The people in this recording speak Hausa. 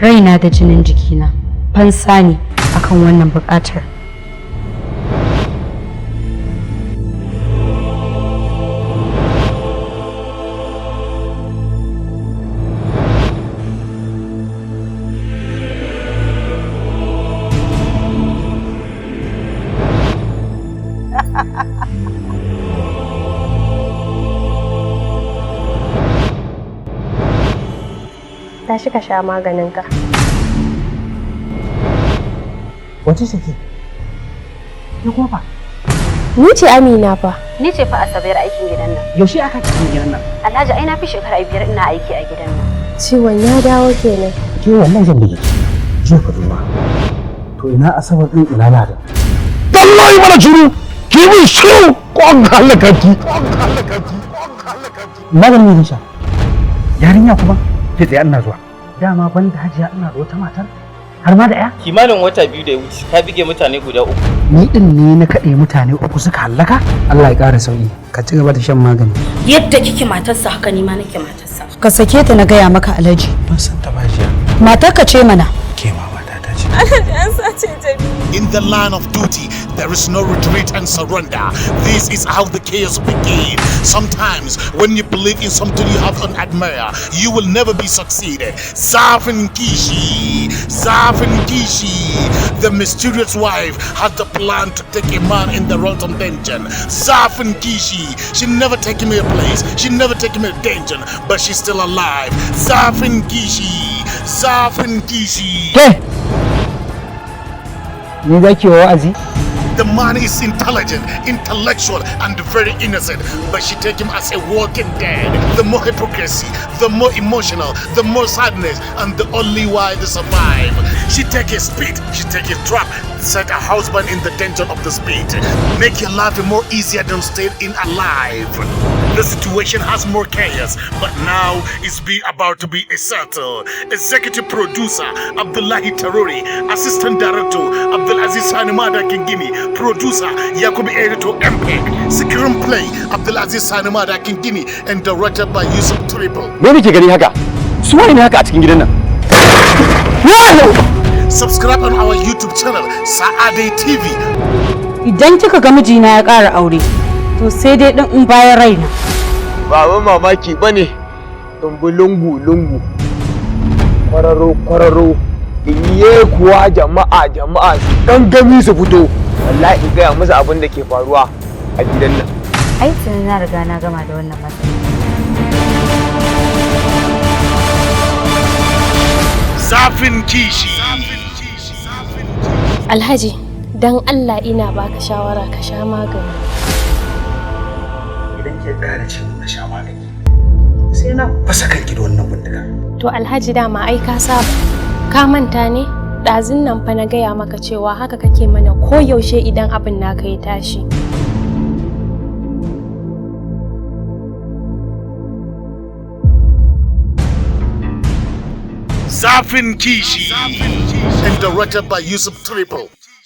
Raina da jinin jikina fansa ne akan wannan buƙatar. Tashi ka sha maganinka. Wace ce ke? Ke kuma fa? Ni ce Amina fa. Ni ce fa Asabar aikin gidan nan. Yaushe aka cikin gidan nan? Alhaji, ai na fi shekara 5 ina aiki a gidan nan. Ciwon ya dawo kenan. Ke, wannan zan bige ki. Je ka duba. To, ina Asabar din, ina Ladan? Wallahi mana shiru, ki min shiru ko an halaka ki. Maganin ne sha. Yarinya kuma ke tsaye, ina zuwa. Dama ban da Hajiya ina da wata matar har ma da ya. Kimanin wata 2 da ya wuce ka bige mutane guda 3. Ni din ne na kaɗe mutane uku suka hallaka? Allah ya ƙara sauki, ka ci gaba da shan magani. Yadda kike matarsa, haka ni ma nake matarsa. Ka sake ta na gaya maka, Alhaji. Ban san ta ba, Hajiya. Matarka ce mana. Ke ma mata ta ce. In the line of duty, there is no retreat and surrender. This is how the chaos begins. Sometimes, when you believe in something you have and admire, you will never be succeeded. Zafin Kishi, Zafin Kishi. The mysterious wife had the plan to take a man in the ransom dungeon. Zafin Kishi. She never take him a place. She never take him a dungeon, but she's still alive. Zafin Kishi, Zafin Kishi. Ke! Ni za ki wa wa'azi? The man is intelligent, intellectual, and very innocent, but she take him as a walking dead. The more hypocrisy, the more emotional, the more sadness, and the only way to survive. She take his spit, she take his trap, set her husband in the dungeon of the spit. Make your life more easier than stay in alive. The situation has more chaos, but now it's be about to be a settle. Executive producer Abdullahi Tarori, assistant director Abdulaziz Sani Madakin Gini, producer Yakubu Editor MPEG, screenplay Abdulaziz Sani Madakin Gini, and directed by Yusuf Triple. Me nake gani haka? Su wane ne haka a cikin gidan nan? Subscribe on our YouTube channel, Saade TV. Idan kika ga mijina ya ƙara aure, to sai dai ɗin in bayan raina. Ba abin mamaki ba ne in bi lungu-lungu, kwararo-kwararo, in yi kuwa jama'a jama'a su gangami su fito, wallahi in gaya musu abin da ke faruwa a gidan nan. Ai tuni na riga na gama da wannan matsala. Zafin Kishi. Alhaji, dan Allah ina baka shawara, ka sha magani. Idan ke ƙara ce na sha magani, sai na fasa kanki da wannan bindiga. To Alhaji, dama ai ka saba. Ka manta ne? Ɗazun nan fa na gaya maka cewa haka kake mana koyaushe idan abin naka ya tashi. Zafin Kishi. And directed by Yusuf Triple.